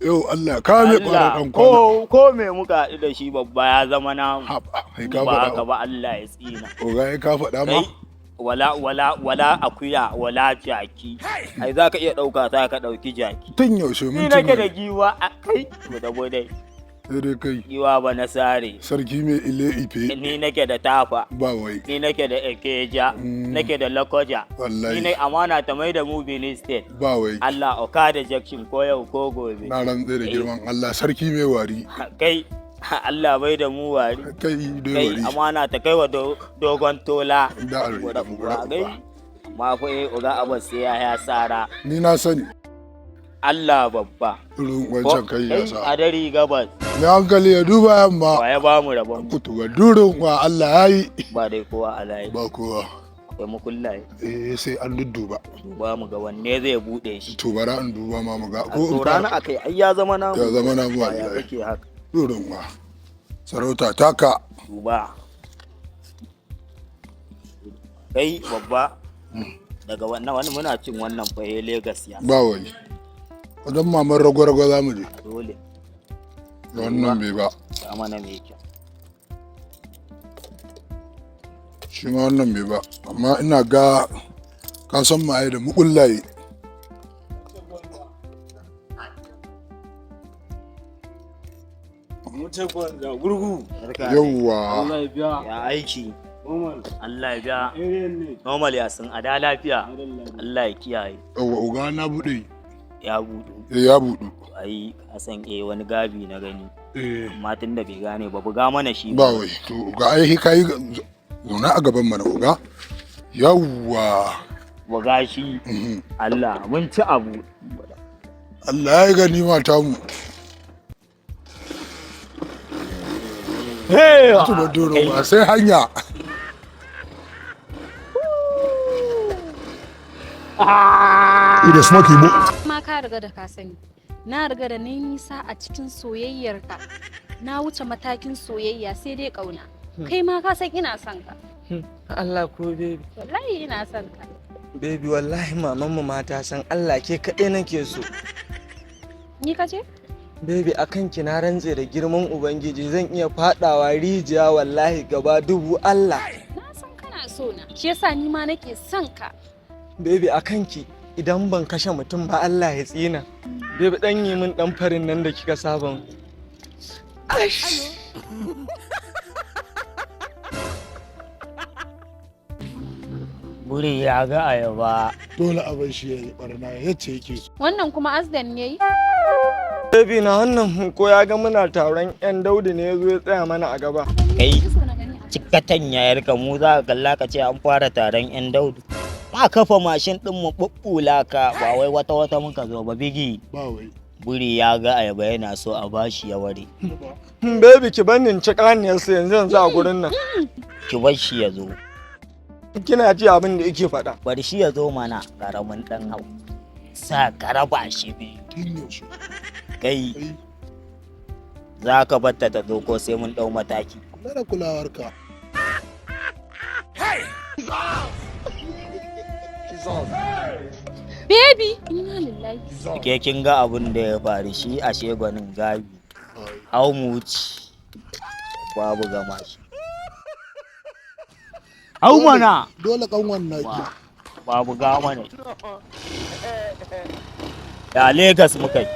Yau Allah ka mai ƙwara Allah ɗan kwana. ko me muka haɗu da shi, babba, ya zama namu. Haba, sai ka Ba haka faɗa. ba, Allah ya tsina. Oga, ya ka faɗa ma. Kai, wala wala wala akuya wala jaki, ai za ka iya ɗauka ta ka ɗauki jaki. Tun yaushe Ni mun nake da ci. giwa a kai mu da dai. Sai dai kai. Giwa ba na sare. Sarki mai ile ife. Ni nake da Tafa. Ba wai. Ni nake da Ekeja. Nake da Lokoja. Wallahi. Ni ne amana ta mai da mu Benin State. Ba wai. Allah, Okada Junction, ko yau ko gobe. Na rantse da girman Allah, sarki mai Wari. Kai, Allah bai da mu Wari. Kai dai. Kai. Wari. Amana ta kai wa dogon tola. Da a Gwada da uba kai. uba. Amma fa eh, uga Abbas sai ya sara. Ni na sani. Allah, babba. Irin wancan kai ya sa. A dari gabas. Mai hankali ya duba yamma. Wa ya ba mu rabon? Kutuba durin wa Allah ya yi. Ba dai kowa a layi. Ba kowa. Akwai mukullaye? Eh, sai an dudduba. Duba mu ga wanne zai bude shi. To, bara in duba ma mu ga. A Ko in tsorana fara. akai, ai ya zama namu. Ya zama namu. Ba ya Wallahi. kake haka? Durin wa. Sarauta taka. Duba kai, babba, daga wannan wani muna cin wannan fa he Lagos ya. Ba wai. Wajen maman rago-rago za mu je. Dole. Da wannan bai ba. Ta mana mai kyau. Shi ma wannan bai ba. Amma ina ga ka san ma ai da mukullaye. Mutai ga gurgu. Barka dai. Yawwa. Allah ya biya. Ya aiki? Normal. Allah ya biya. Area ne. Normal, ya sun ada lafiya. Allah ya kiyaye. Yawwa, uga, na buɗe. Ya budu? Eh, ya buɗu. Ai ka san eh wani gabi na gani. Eh. Amma tun da bai gane ba, buga mana shi. Ba wai. To uga, ai kai zauna a gaban mana, uga. Yawwa. Buga shi. Allah, mun ci abu. Allah ya gani mata mu. Hey! Tuba duro ba sai hanya. Ida smoke Igbo. Ma ka riga da ka sani. Na riga da na yi nisa a cikin soyayyarka. Na wuce matakin soyayya, sai dai ƙauna. Kai ma ka san ina son ka. Allah ko, baby? Wallahi ina son ka. Baby, wallahi maman mu mata san Allah ke kaɗai nake so. Ni ka ce? Baby, akan ki na rantse da girman Ubangiji zan iya fadawa rijiya, wallahi gaba dubu, Allah. Na san kana so na. Shi yasa ni ma nake son ka. Baby, akan ki idan ban kashe mutum ba, Allah ya tsina. Baby, dan yi min dan farin nan da kika saba. Ash. Buri ya ga ayaba. Dole a bar shi ya yi barna yace yake so. Wannan kuma Azdan yayi? Baby na, wannan ko ya ga muna taron yan daudu ne ya zo ya tsaya mana a gaba. Kai. So na gani a Cikatan yayarka, mu za ka kalla ka ce an fara taron yan daudu. Ma kafa mashin din mu bubbula ka, ba wai wata wata muka zo ba, bigi. Ba wai. Buri ya ga ayaba yana so a bashi ya ware. Baby, ki banni in ci kaniyarsa yanzu yanzu a gurin nan. Ki bar shi ya zo. Kina ji abin da yake faɗa. Bar shi ya zo mana, karamin dan hau. Sa ka raba shi biyu. Tun yaushe. Kai. Kai. Za ka batta ta zo ko sai mun dau mataki? Kula da kulawarka. Baby! Inna lillahi. Ke kin ga abin da ya faru, shi ashe gwanin gabi. Hau mu wuce. Babu gama shi. Hau mana. Dole kanwan naki. Babu gama ne. Ya Legas muka yi.